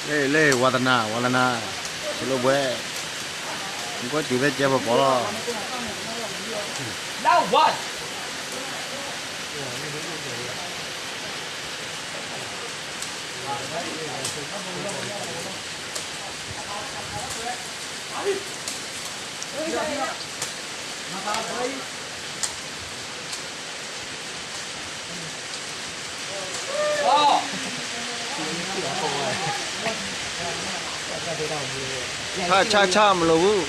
လၢ လၢ ဝါသနာ ဝါသနာ စလိဘှဲ ကွဲတုၤဖဲကဲပကိးလီၤ. ဆါဆါဆါ မလိာ်ဘူး.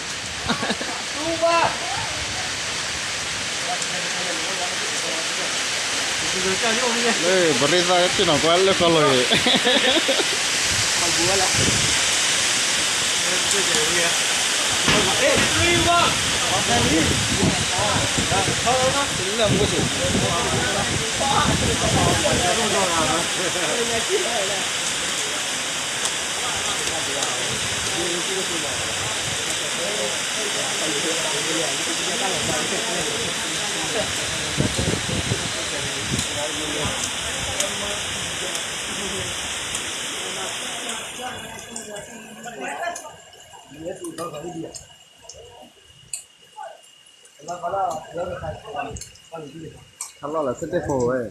လၢ ပရ့သးက့နီၤ ကွၢ်လၢကီၢ်လီၤအံၤ. ထါလီၢ်လၢ စ့တ့ၢ်ခိၣ်ဝဲ, ထါလီၢ်ဘျၢအံၤ, လၢ စ့တ့ၢ်ခိၣ်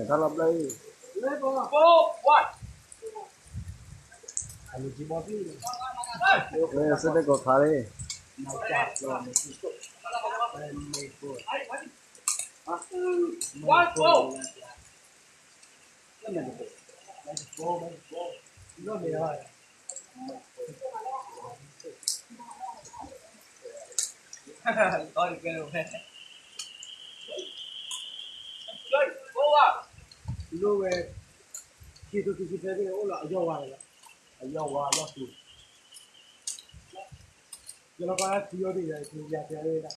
ခါလံ. Live ဝဲ, ခံကထိခံဆံသၢသ့ၣ် အိၣ်လီၤ အယီၢ်ဝါလီၤ, အယီၢ်ဝါ အယီၢ်သူ, ယလီၤကီထံယိဒ်ယၤ ယၤ